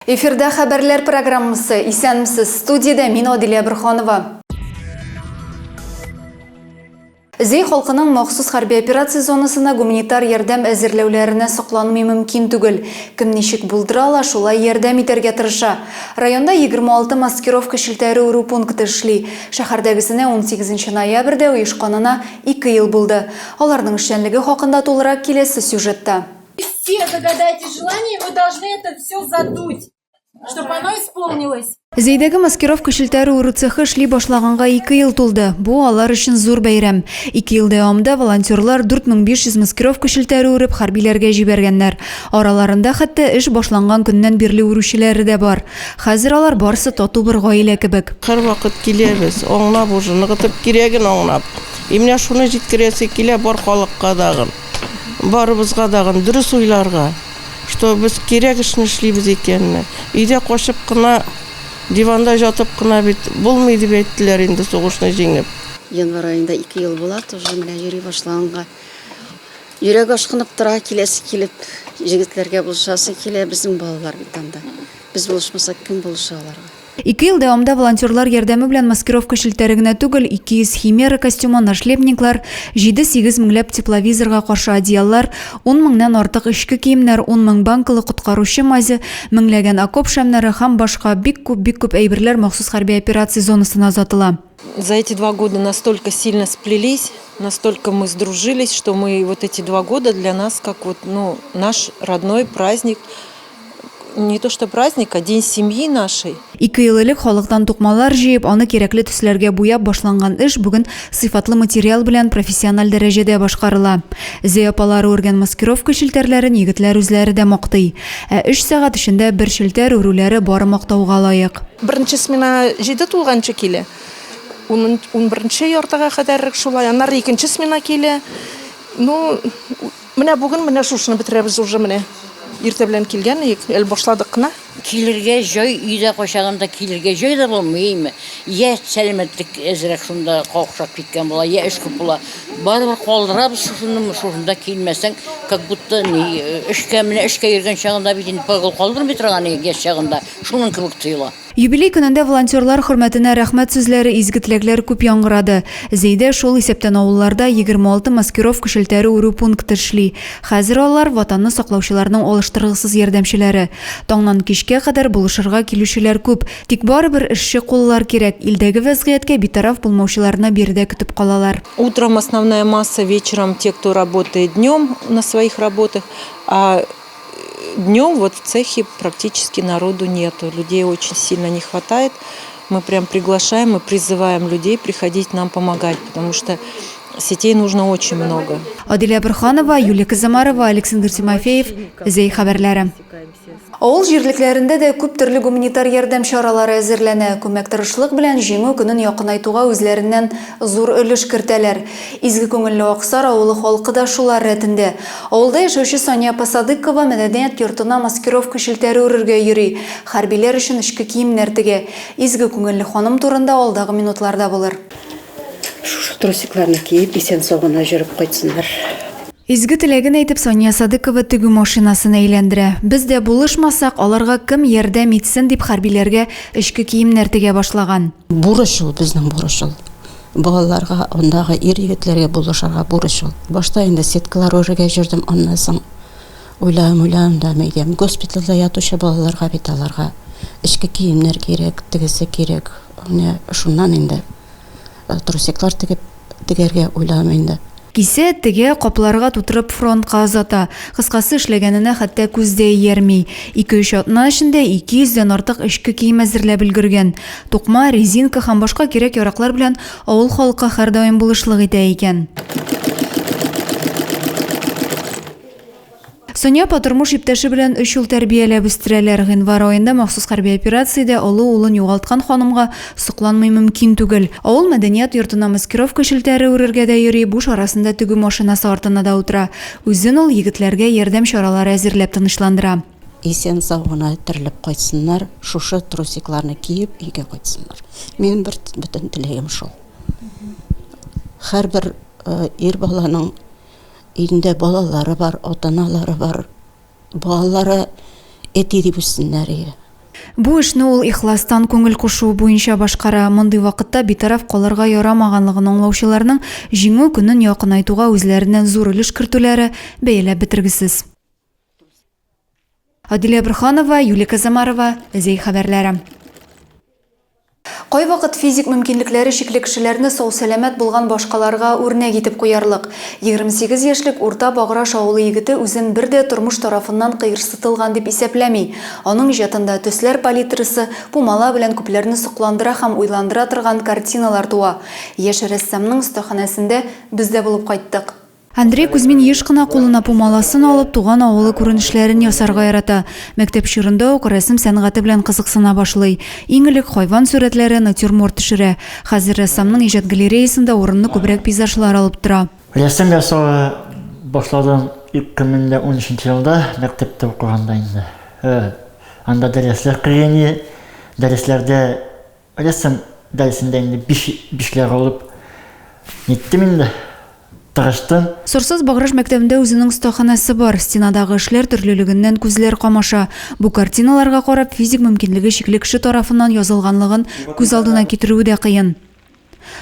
Эфирда хәбәрләр программасы. Исәнмесез. Студиядә мин Адилә Борханова. Зәй халкының махсус хәрби операция зонасына гуманитар ярдәм әзерләүләренә сокланмый мөмкин түгел. Кем ничек булдыра ала, шулай ярдәм итәргә тырыша. Районда 26 маскировка челтәре үрү пункты эшли. Шәһәрдәгесенә 18 ноябрьдә оешканына 2 ел булды. Аларның эшчәнлеге хакында тулырак киләсе сюжетта. Все загадайте желание, вы должны это все задуть, чтобы оно исполнилось. Зәйдәге маскировка челтәре үрү цехы эшли башлаганга ике ел тулды. Бу алар өчен зур бәйрәм. Ике ел дәвамында волонтерлар 4500 маскировка челтәре үреп хәрбиләргә җибәргәннәр. Араларында хәтта эш башланган көннән бирле үрүчеләре дә бар. Хәзер алар барсы тату бер гаилә кебек. Һәрвакыт киләбез, аңлап уже, ныгытып кирәген аңлап. И менә шуны җиткерәсе килә бар халыкка дагын. Барыбызга дагын дөрес уйларга, что без кирәк эшне эшлибез икәнне. Өйдә качып кына, диванда җатып кына бит булмый дип әйттеләр инде сугышны җиңеп. Январь аенда ике ел була, тоже менә йөри башлаганга. Йөрәк ашкынып тора, киләсе килеп, җегетләргә булышасы килә, безнең балалар бит анда. Без булышмасак, кем булыша аларга? Ике ел дәвамында волонтерлар ярдәме белән маскировка челтәре генә түгел, 200 химера костюмы, нашлепниклар, 7-8 меңләп тепловизорга каршы одеяллар, 10 меңнән артык эчке киемнәр, 10 мең банкалы коткаручы мазе, меңләгән окоп шәмнәре һәм башка бик күп, бик күп әйберләр махсус хәрби операция зонасына озатыла. За эти два года настолько сильно сплелись, настолько мы сдружились, что мы вот эти два года для нас как вот, ну, наш родной праздник – не то что праздник, а день семьи нашей. Ике ел элек халыктан тукмалар җыеп, аны кирәкле төсләргә буяп башланган эш бүген сыйфатлы материал белән профессиональ дәрәҗәдә башкарыла. Зәй апалары үргән маскировка челтәрләрен егетләр үзләре дә мактый. Ә өч сәгать эчендә бер челтәр үрүләре бары мактауга лаек. Беренче смена җиде тулганчы килә. Унберенче яртыга кадәр шулай. Аннары икенче смена килә. Ну, Менә бүген менә шушыны бетерәбез уже менә. Иртә белән килгән идек, әле башладык кына. Килергә җай, өйдә кайчагында килергә җай да булмый, әйме. Йә сәламәтлек әзрәк шунда какшап киткән була, йә эш күп була. Барыбер калдырабыз шушыны, шушында килмәсәң, как будто ни, эшкә, менә эшкә йөргән чагында бит инде прогул калдырмый торган идек яшь чагында, шуның кебек тоела. Юбилей көнендә волонтерлар хөрмәтенә рәхмәт сүзләре, изге теләкләр күп яңгырады. Зәйдә, шул исәптән авылларда, 26 маскировка челтәре үрү пункты эшли. Хәзер алар, Ватанны саклаучыларның алыштыргысыз ярдәмчеләре. Таңнан кичкә кадәр булышырга килүчеләр күп. Тик барыбер эшче куллар кирәк. Илдәге вәзгыятькә битараф булмаучыларны биредә көтеп калалар. Утром основная масса, вечером те, кто работает днем на своих работах, а Днем вот в цехе практически народу нету, людей очень сильно не хватает. Мы прям приглашаем и призываем людей приходить нам помогать, потому что сетей нужно очень много. Адилә Борһанова, Юлия Казамарова, Александр Тимофеев, Зәй хәбәрләре. Авыл җирлекләрендә дә күп төрле гуманитар ярдәм чаралары әзерләнә. Күмәк тырышлык белән Җиңү көнен якынайтуга үзләреннән зур өлеш кертәләр. Изге күңелле Аксар авылы халкы да шулар рәтендә. Авылда яшәүче Сания апа Садыйкова мәдәният йортына маскировка челтәре үрергә йөри, хәрбиләр өчен эчке киемнәр тегә. Изге күңелле ханым турында алдагы минутларда булыр. Шушы трусикларны киеп, исән-сау гына җөреп кайтсыннар. Изге теләген әйтеп, Сания Садыкова тегү машинасын әйләндерә. Без дә булышмасак, аларга кем ярдәм итсен, дип хәрбиләргә эчке киемнәр тегә башлаган. Бурыч ул, безнең бурыч ул. Балаларга, андагы ир-егетләргә булышырга бурыч ул. Башта инде сеткалар үрергә җөрдем, аннан соң уйлавым, уйлавым да, мәйдәм, госпитальдә ятучы балаларга бит аларга эчке киемнәр кирәк, тегесе кирәк. Менә шуннан инде трусиклар тегеп тегәргә уйлавым инде. Кисә, тегә, капларга тутырып фронтка озата. Кыскасы, эшләгәненә хәтта күз дә иярми. Ике-өч атна эчендә 200 дән артык эчке кием әзерләп өлгергән. Тукма, резинка һәм башка кирәк-яраклар белән авыл халкы һәрдаим булышлык итә икән. Соня апа тормыш иптәше белән өч ул тәрбияләп үстерәләр. Гыйнвар аенда махсус хәрби операциядә олы улын югалткан ханымга сокланмый мөмкин түгел. Авыл мәдәният йортына маскировка челтәре үрергә дә йөри, буш арасында тегү машинасы артына да утыра. Үзен ул егетләргә ярдәм чаралары әзерләп тынычландыра. Исән-сау гына терелеп кайтсыннар, шушы трусикларны киеп өйгә кайтсыннар. Минем бер бөтен теләгем шул. Һәрбер ир баланың Өендә балалары бар, ата-аналары бар. Балалары әти дип үссеннәр иде. Бу эшне ул ихластан күңел кушуы буенча башкара. Мондый вакытта битараф калырга ярамаганлыгын аңлаучыларның Җиңү көнен якынайтуга үзләреннән зур өлеш кертүләре бәяләп бетергесез. Адилә Борһанова, Юлия Казамарова, Зәй хәбәрләре. Кайвакыт физик мөмкинлекләре чикле кешеләрне сау-сәламәт булган башкаларга үрнәк итеп куярлык. 28 яшьлек Урта Баграж авылы егете үзен бер дә тормыш тарафыннан кыерсытылган дип исәпләми. Аның иҗатында төсләр палитрасы, пумала белән күпләрне сокландыра һәм уйландыра торган картиналар туа. Яшь рәссамның остаханәсендә без дә булып кайттык. Андрей Кузьмин еш кына кулына пумаласын алып, туган авылы күренешләрен ясарга ярата. Мәктәп чорында ук рәсем сәнгате белән кызыксына башлый. Иң элек хайван сурәтләре, натюрморт төшерә. Хәзер рәссамның иҗат галереясында урынны күбрәк пейзажлар алып тора. Рәсем ясауга башладым 2013 елда, мәктәптә укыганда инде. Анда дәресләр кергән, дәресләрдә Рәсем дәресендә инде биш, бишләр алып ниттем инде, тырыштым. Сорсаз Баграж мәктәбендә үзенең остаханәсе бар. Стенадагы эшләр төрлелегеннән күзләр камаша. Бу картиналарга карап, физик мөмкинлеге чикле кеше тарафыннан язылганлыгын күз алдына китерүе дә кыен.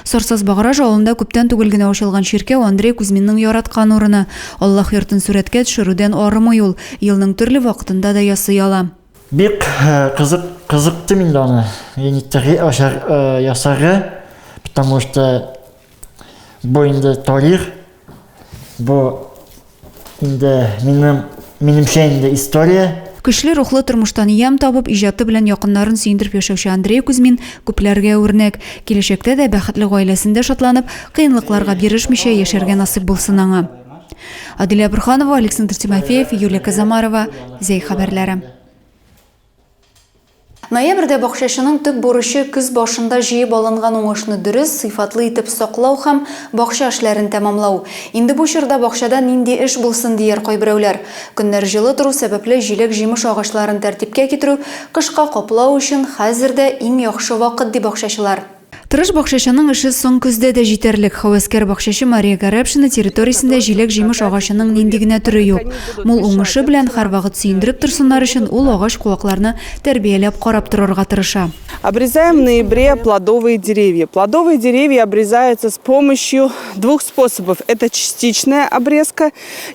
Сорсаз Баграж авылында күптән түгел генә ачылган чиркәү Андрей Кузьминның яраткан урыны. Аллаһ йортын сурәткә төшерүдән арымый ул, елның төрле вакытында да ясый ала. Бик кызык, кызыктым инде аны. Ениттәге ашар ясары, потому что бу инде тарих, бу инде минем, минемчә инде история. Көчле рухлы тормыштан ямь табып, иҗаты белән якыннарын сөендереп яшәүче Андрей Кузьмин күпләргә үрнәк. Киләчәктә дә бәхетле гаиләсендә шатланып, кыенлыкларга бирешмичә яшәргә насыйп булсын аңа. Аделя Борһанова, Александр Тимофеев, Юлия Казамарова, Зәй хәбәрләре. Ноябрьдә бакчачының төп бурычы көз башында җыеп алынган уңышны дөрес, сыйфатлы итеп саклау һәм бакча эшләрен тәмамлау. Инде бу чорда бакчада нинди эш булсын, дияр кайберәүләр. Көннәр җылы тору сәбәпле җиләк-җимеш агачларын тәртипкә китерү, кышка каплау өчен хәзер дә иң яхшы вакыт, ди бакчачылар. Тырыш бакчачының эше соң көздә дә җитәрлек. Һәвәскәр бакчачы Мария Гарәпшина территориясендә җиләк-җимеш агачының нинди генә төре юк. Мул уңышы белән һәрвакыт сөендереп торсыннар өчен ул агач-куакларны тәрбияләп, карап торырга тырыша. Обрезаем в ноябре плодовые деревья. Плодовые деревья обрезаются с помощью двух способов. Это частичная обрезка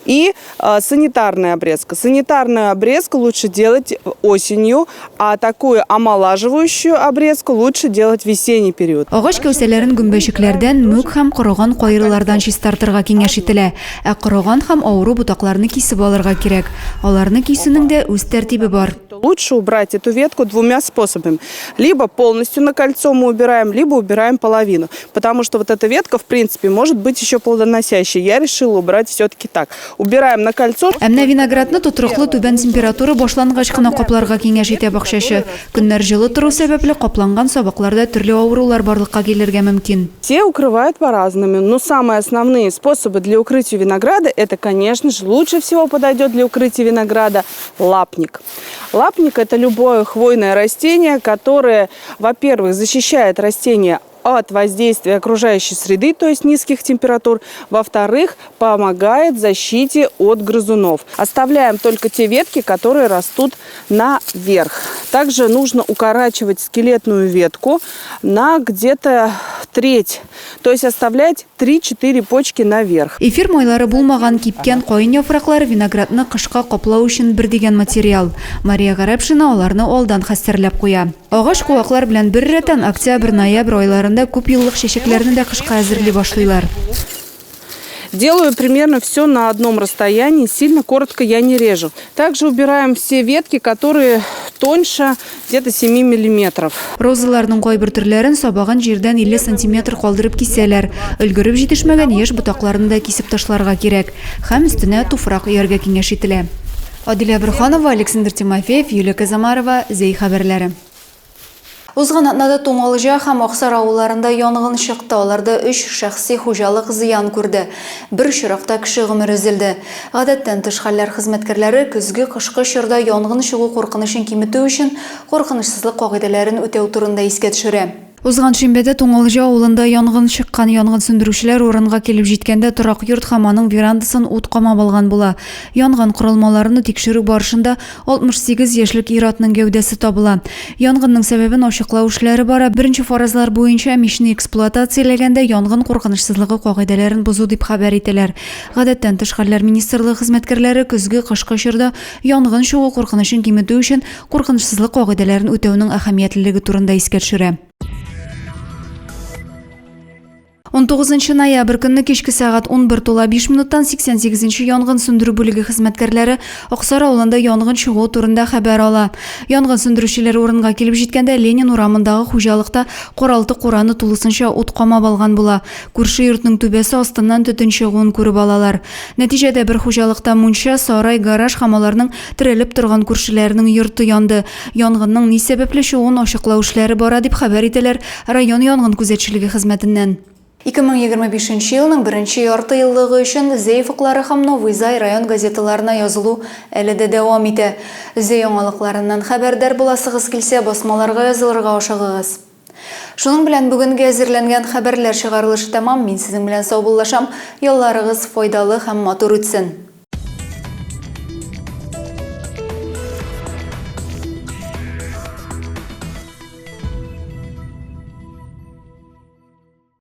и санитарная обрезка. Санитарную обрезку лучше делать осенью, а такую омолаживающую обрезку лучше делать в весенний период. Агач кәүсәләрен гөмбәчекләрдән, мүк һәм корыган каерылардан чистартырга киңәш ителә. Ә корыган һәм авыру ботакларны кисеп алырга кирәк. Аларны кисүнең дә үз тәртибе бар. Лучше убрать эту ветку двумя способами. Либо полностью на кольцо мы убираем, либо убираем половину. Потому что вот эта ветка, в принципе, может быть еще плодоносящей. Я решила убрать все-таки так. Убираем на кольцо. Ә менә виноградны тотрыклы түбән температура башлангач кына капларга киңәш итә бакчачы. Көннәр җылы тору сәбәпле, капланган сабакларда төрле авырулар барлыкка килергә мөмкин. Все укрывают по-разному, но самые основные способы для укрытия винограда, это, конечно же, лучше всего подойдет для укрытия винограда лапник. Лапник – это любое хвойное растение, которое, во-первых, защищает растение от воздействия окружающей среды, то есть низких температур. Во-вторых, помогает защите от грызунов. Оставляем только те ветки, которые растут наверх. Также нужно укорачивать скелетную ветку на где-то треть, то есть оставлять 3-4 почки наверх. Эфир майлары булмаган кипкән каен яфраклары виноградны кышка каплау өчен бер дигән материал. Мария Гарәпшина аларны алдан хәстәрләп куя. Агач-куаклар белән беррәттән октябрь-ноябрь айларында күпьеллык чәчәкләрне дә кышка әзерли башлыйлар. Делаю примерно все на одном расстоянии, сильно коротко я не режу. Также убираем все ветки, которые тоньше где-то 7 миллиметров. Розаларның кайбер төрләрен сабагын җирдән 50 сантиметр калдырып кисәләр. Өлгереп җитешмәгән яшь ботакларны да кисеп ташларга кирәк. Һәм өстенә туфрак өяргә киңәш ителә. Адилә Борһанова, Александр Тимофеев, Юлия Казамарова, Зәй хәбәрләре. Узган атнада Туңалҗа һәм Аксар авылларында янгын чыкты, аларда өч шәхси хуҗалык зыян күрде. Бер очракта кеше гомере өзелде. Гадәттән тыш хәлләр хезмәткәрләре көзге-кышкы чорда янгын чыгу куркынычын киметү өчен куркынычсызлык кагыйдәләрен үтәү турында искә төшерә. Узган шимбәдә Туңылҗа авылында янгын чыккан. Янгын сүндерүчеләр урынга килеп җиткәндә торак йорт һәм аның верандасын ут камап алган була. Янган корылмаларны тикшерү барышында 68 яшьлек ир-атның гәүдәсе табыла. Янгынның сәбәбен ачыклау эшләре бара. Беренче фаразлар буенча, мичне эксплуатацияләгәндә янгын куркынычсызлыгы кагыйдәләрен бозу дип хәбәр итәләр. Гадәттән тыш хәлләр министрлыгы хезмәткәрләре көзге-кышкы чорда янгын чыгу куркынычын киметү өчен Куркынычсызлык кагыйдәләрен үтәүнең әһәмиятлелеге турында искә төшерә. 19 ноябрь көнне кичке сәгать 11 тула 5 минуттан 88 нче янгын сүндерү бүлеге хезмәткәрләре Аксар авылында янгын чыгуы турында хәбәр ала. Янгын сүндерүчеләр урынга килеп җиткәндә Ленин урамындагы хуҗалыкта каралты-кураны тулысынча ут камап алган була. Күрше йортның түбәсе астыннан төтен чыгуын күреп алалар. Нәтиҗәдә бер хуҗалыкта мунча, сарай, гараж һәм аларның терәлеп торган күршеләренең йорты янды. Янгынның ни сәбәпле чыгуын ачыклау эшләре бара, дип хәбәр итәләр район янгын күзәтчелеге хезмәтеннән. 2025 нче елның беренче ярты еллыгы өчен Зәй офыклары һәм Новый Зай район газеталарына язылу әле дә дәвам итә. Зәй яңалыкларыннан хәбәрдар буласыгыз килсә, басмаларга язылырга ашыгыгыз. Шуның белән бүгенге әзерләнгән хәбәрләр чыгарылышы тәмам. Мин сезнең белән саубуллашам. Ялларыгыз файдалы һәм матур үтсен.